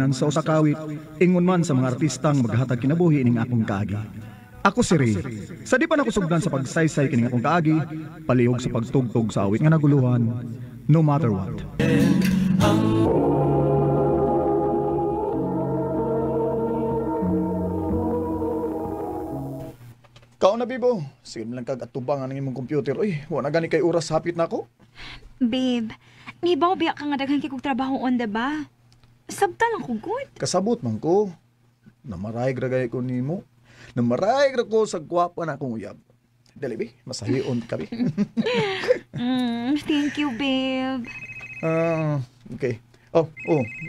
Ginikanan sa usa ka awit, ingon man sa mga artistang maghatag kinabuhi ning akong kaagi. Ako si Ray. Sa di pa nakusugdan sa pagsaysay kining akong kaagi, palihog sa pagtugtog sa awit nga naguluhan, No Matter What. Kao na, Bibo. Sige lang kag atubang ang imong computer. Uy, wala gani kay oras, hapit na ako. Babe, nibaw biya ka nga daghan kay kog trabaho on, diba? Sabta lang ko good. Kasabot man ko. Namaray ra gay ko nimo. Namaray ra ko sa gwapa na akong uyab. Dali, bi. Masahion ka, bi. Thank you, babe. Okay. Oh,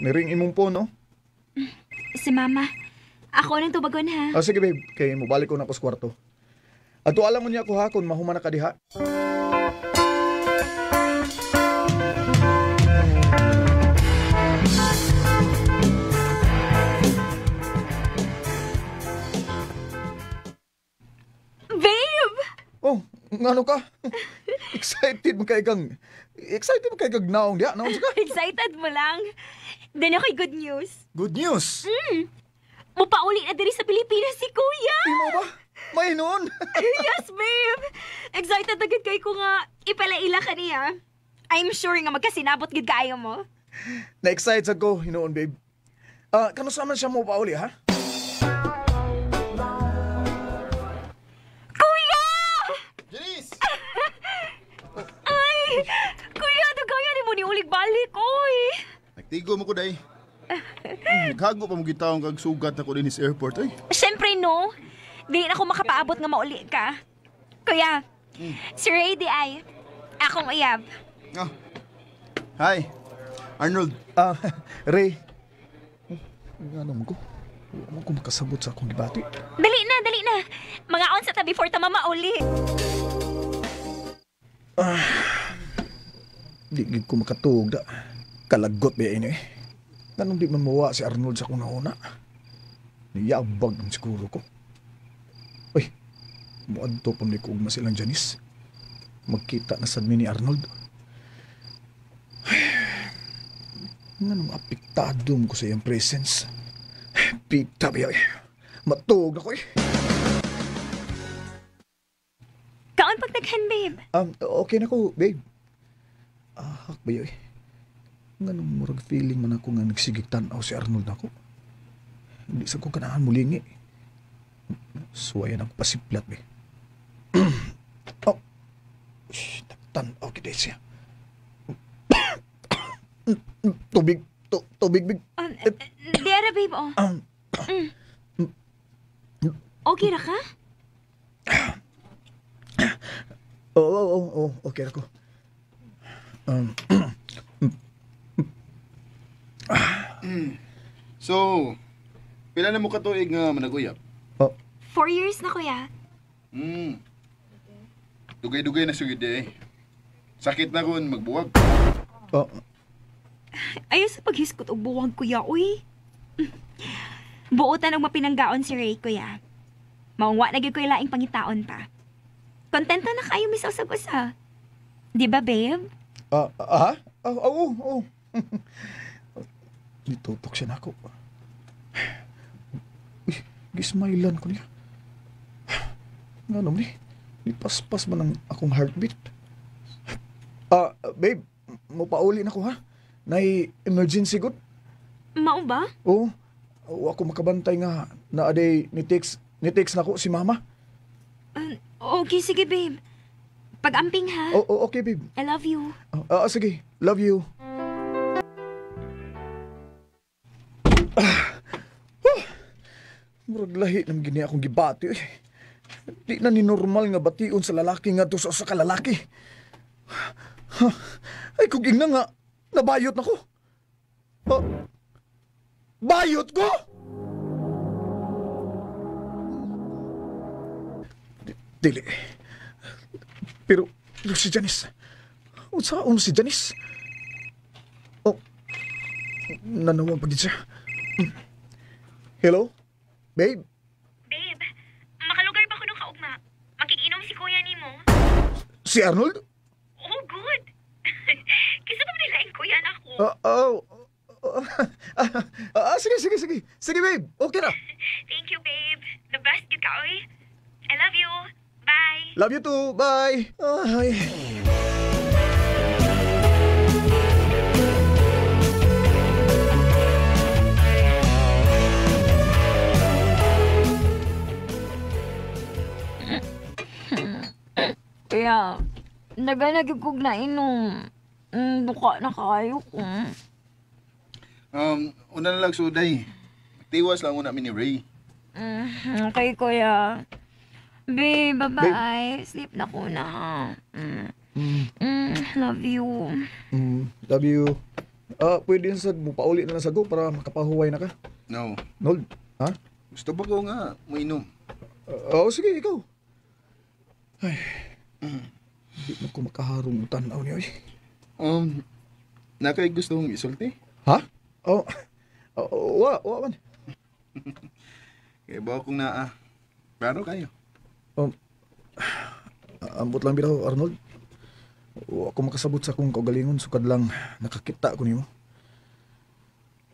niring imong phone, no? Si Mama. Ako nang tubagon, ha? Oh, sige, babe. Kay mobalik ko na ako sa kwarto. Ato alam mo niya ako, ha, kung mahuman na ka diha. Babe! Oh, ngano ka? Excited mo kay kang naong diha, naong ka? Excited mo lang. Then ako'y good news. Good news? Mupauli na diri sa Pilipinas si Kuya. Imo ba? May noon. Yes, babe. Excited na gid kay ko nga ipalaila ka niya. I'm sure nga magkasinabot gid kaayo mo. Na-excite sad ko hinuon, babe. Kano sa man siya mo pauli, ha? Kuya! Janice! Ay! Kuya, dugaya ni mo ni ulig balik, oy. Nagtigo mo ko, day. Naghago pa mo gitawang kag sugat na ko din sa airport, ay. Siyempre, no. Di na ako makapaabot nga mauli ka. Kuya, si Ray di ay. Akong uyab. Ah. Hi, Arnold. Ray. Ano mo ko? Huwag mo ko makasabot sa akong gibati. Dali na, dali na. Mga on sa ta before ta mamauli. Di gid ko makatuog da. Kalagot ba ini eh. Ganun di man mawa si Arnold sa akong nauna. Niyabag ang siguro ko. Uy, muadto pa ni ko ugma silang Janice. Magkita na sad mi ni Arnold. Nganong apektado mo ko sa iyang presence. Pita ba eh. Matuog na ko eh. Kaon pagdaghan, babe. Okay na ko, babe. Hak ba eh. Nganong murag feeling man ako nga nagsigig tan-aw si Arnold nako. Hindi sa ko kanahan mulingi. Suwayan ako pasiplat, be. Oh. Shh, nagtan-aw kita siya. Tubig. Tubig, big. Di ara, babe, oh. Okay ra ka? Oo, okay ra ko. So, pila na mo katuig nga managuyab? Oh. 4 years na, kuya. Dugay-dugay na sugid eh. Sakit na kun magbuwag. Oh. Ayaw sa paghiskot og buwag, kuya, uy. Buotan og mapinanggaon si Ray, kuya. Maungwa na gyud ko'y laing pangitaon pa. Kontento na kayo mi sa usag-usa. Di ba, babe? Ah? Oo, oo. Nitutok siya na ako. Uy, gismailan ko niya. Nga naman eh. Nipaspas man ang akong heartbeat. Babe, mapauli na ko ha. Nay emergency good. Mao ba? Oo. Oo, ako makabantay nga na aday ni text na ko si mama. Okay, sige babe. Pag-amping ha. Oo, okay babe. I love you. Sige, love you. Murag lahi ng gini akong gibati. Eh. Di na ni normal nga bation sa lalaki nga to sa usa ka lalaki. Ay, kung ingna nga, nabayot na ko. Bayot ko? Dili. Pero si Janice. Unsaon si Janice? Oh, nanawag pa gid siya. Hello? Babe? Babe, makalugar ba ko nung kaugma? Makikinom si kuya nimo. Si Arnold? Oh, good. Kisa pa nila ang kuya na ako. Sige, sige, sige. Sige, babe. Okay na. Thank you, babe. The best gyud ka, oy. I love you. Bye. Love you too. Bye. Ay. Kaya, naganagig kog na inom. Duka na kayo ko. Una na lang suday. Tiwas lang una mi ni Ray. Okay, kuya. Babe, bye-bye. Sleep na ko na. Love you. Love you. Pwede na sad mo pauli na lang sa go para makapahuway na ka. No. Nold, ha? Gusto ba ko nga moinom? Oo, sige, ikaw. Ay, hindi na ko makaharong tanaw niya. Oy. Nakay gusto kong isulti? Ha? Oh, oh, wa man. Kaya ba akong naa? Klaro kayo. Ambot lang bitaw, Arnold. Wa ako makasabot sa akong kaugalingon sukad lang nakakita ko nimo.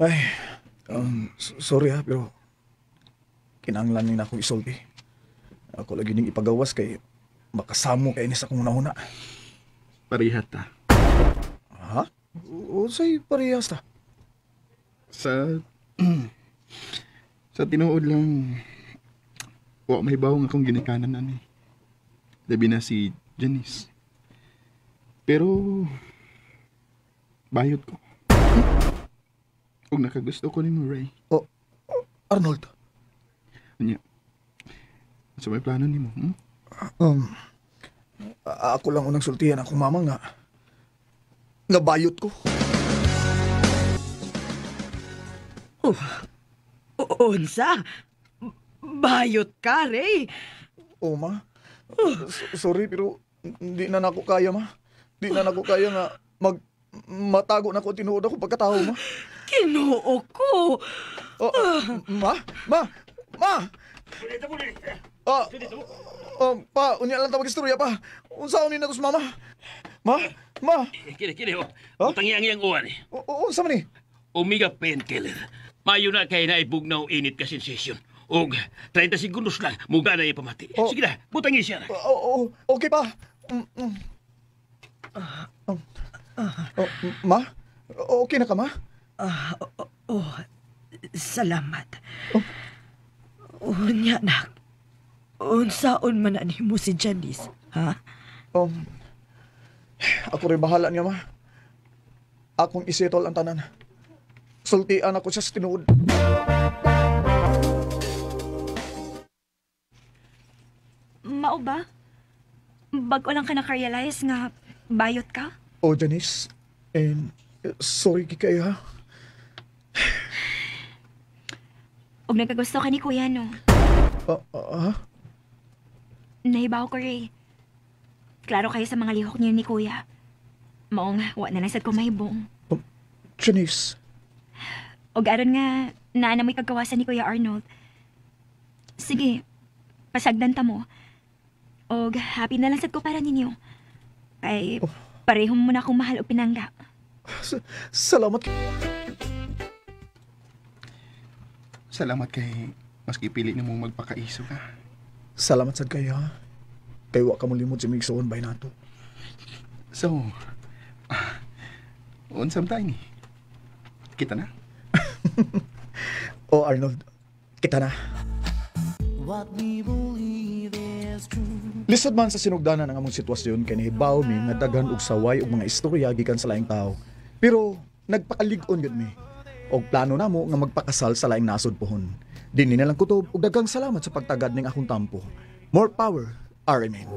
Ay, sorry ha, pero kinahanglan ni na akong isulti. Ako lagi ning ipagawas kay makasamo kay ni sa akong una-una. Parihat ta. Ha? Unsay parehas ta? Sa sa tinuod lang, wa may bawang akong ginikanan ani. Labi na si Janice. Pero bayot ko. Ug nakagusto ko nimo, Ray. Oh, Arnold. Anya. Sa may plano nimo, hmm? Ako lang unang sultihan akong mama nga nabayot ko. Oh, unsa? Bayot ka, Ray. Oh, ma. Sorry, pero hindi na nako kaya, ma. Di na nako kaya nga matago na ko tinuod ako pagkatao, ma. Kinoo ko. Oh, ma? Ma? Ma! Pa, unya lang ta mag-istorya pa. Unsaon ni nato sa mama? Ma? Ma? Kini, oh. Huh? Utang iyang iyang uwan eh. Unsa man ni? Omega painkiller. Mayo na kay naibugnaw init ka sensation. Og 30 segundos lang, muga na ipamati. Oh. Sige na, butang siya na. Oh, okay pa. Oh, ma? Okay na ka, ma? Oh, salamat. Oh. Unya, nak. Unsaon man na nimo si Janice, ha? Ako rin bahala niya, ma. Akong isettle ang tanan. Sultian ako siya sa tinuod. Mao ba? Bago lang ka nakarealize nga bayot ka? Oh, Janice. And sorry kay ha. Og nagkagusto ka ni kuya, no? Ha? Nahibaw ko, Ray. Klaro kayo sa mga lihok niyo ni kuya. Maong, wa na lang sad ko mahibong. Janice. Og aron nga, naa na mo'y kagawasan ni Kuya Arnold. Sige, pasagdan ta mo. Og happy na lang sad ko para ninyo. Kay parehong mo na akong mahal o pinangga. Salamat. Salamat kay maski pili nimo magpakaiso ka. Salamat sad kayo, ha. Kay wa ka mo limot sa migsuon bay nato. So, unsam tayo ni? Kita na? Oh, Arnold. Kita na. Lisod man sa sinugdanan ang among sitwasyon kay nahibaw mi nga daghan og saway og mga istorya gikan sa laing tao. Pero nagpakalig-on gyud mi. Og plano namo nga magpakasal sa laing nasod pohon. Dinhi na lang kutob og daghang salamat sa pagtagad ning akong tampo. More power, RMN.